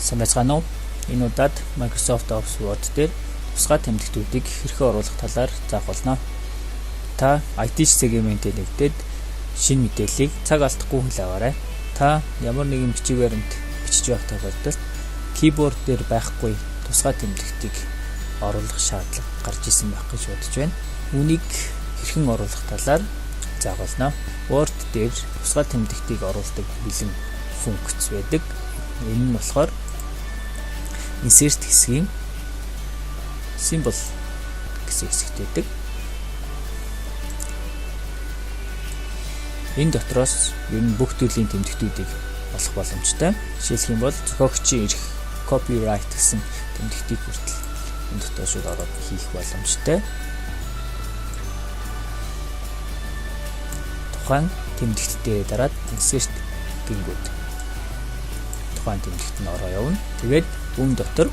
Сайн байцгаана уу? Энэ удаад Microsoft Office Word дээр тусгай тэмдэгтүүдийг хэрхэн оруулах талаар заах болно. Та IT сегментээ нэгдээд шинэ мэдээллийг цаг алдахгүй хүлээн аваарай. Та ямар нэгэн бичиг баримт бичиж байх тохиолдолд keyboard дээр байхгүй тусгай тэмдэгтийг оруулах шаардлага гарч ирсэн байх гэж бодож байна. Үүнийг хэрхэн оруулах талаар заах болно. Word дээр тусгай тэмдэгтийг оруулдаг бэлэн функц байдаг. Энэ нь болохоор insert хэсгийн symbol гэсэн хэсэгт байдаг. Энэ дотроос ер нь бүх төрлийн тэмдэгтүүдийг олох боломжтой. Жишээлх юм бол зохиогчийн эрх, copyright гэсэн тэмдэгтийг хүртэл энэ дотор шууд ороод хийх боломжтой. Тухайн тэмдэгт дээр дараад insert гингүүд тухайн тэмдэгт нь ороо явна. Тэгээд үүн дотор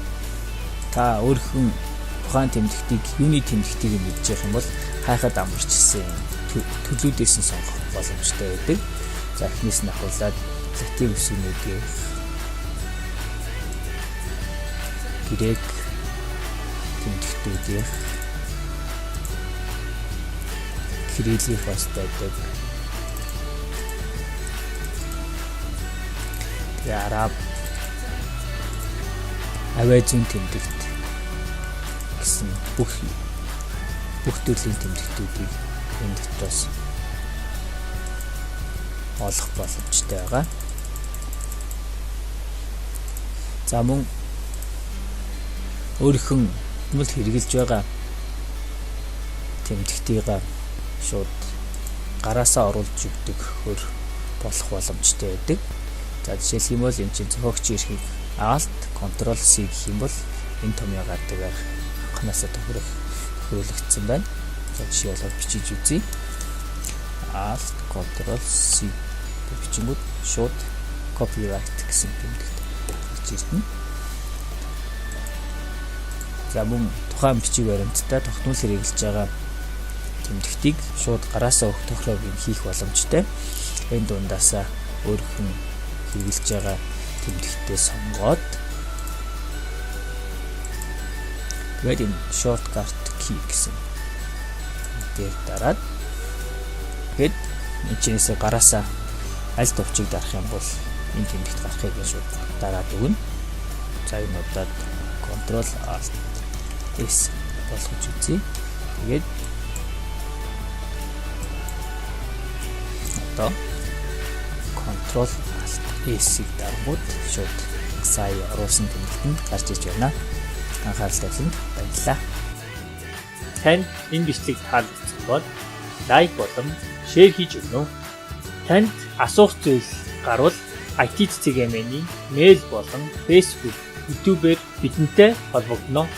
та өөрхөн тухайн тэмдэгтийг, юуны тэмдэгтийг мэдж явах юм бол хайхад амарчсан төлүүдээс нь сонгох боломжтой байдаг. За, эхнээс нь ахуулаад латин үсгнүүдийн, грек тэмдэгтүүдийн, кириллийнх бас байдаг. Тэгээ араб, авиа зүүн тэмдэгт гэсэн бүх төрлийн тэмдэгтүүдийг энэ дотроос олох боломжтой байгаа. За, мөн өөрийнхөө мөл хэрэгжилж байгаа тэмдэгтийг шууд гараасаа оруулж өгдөг хөр болох боломжтой байдаг. За, жишээлх юм бол энэ чинь зохиогчийн эрхийг Alt Ctrl C гэх юм бол энэ томьёо гардгаар анхнаасаа тохируулагдсан байна. За, жишээ болоод бичиж үзье. Alt Ctrl C гэж бичингүүд шууд copyright гэсэн тэмдэгт гарч ирнэ. За, мөн тухайн бичиг баримттай тогтмол хэрэглэж байгаа тэмдэгтийг шууд гараасаа өгөх тохиолыг хийх боломжтой. Энэ дундаасаа өөрхөн хэрэглэж байгаа тэмдэгтээ сонгоод тэгээд энэ shortcut key гэсэн дээр дараад тэгээд энэ чинээсээ гараасаа аль товчийг дарах юм бол энэ тэмдэгт гарахыг шууд дараад өгнө. За, энэ удаад Ctrl Alt S болгож үзье. Тэгээд одоо Ctrl Alt S-ийг дарангууд шууд сая оруулсан тэмдэгт нь гарч иж байна. Анхаарал тавьсанд баярлалаа. Танд энэ бичлэг таалагдсан бол лайк болон шеэр хийж өгнө. Танд асуух зүйл гарвал IT цэцэг MN-ийн мэйл болон Facebook, YouTube-ээр бидэнтэй холбогдоно.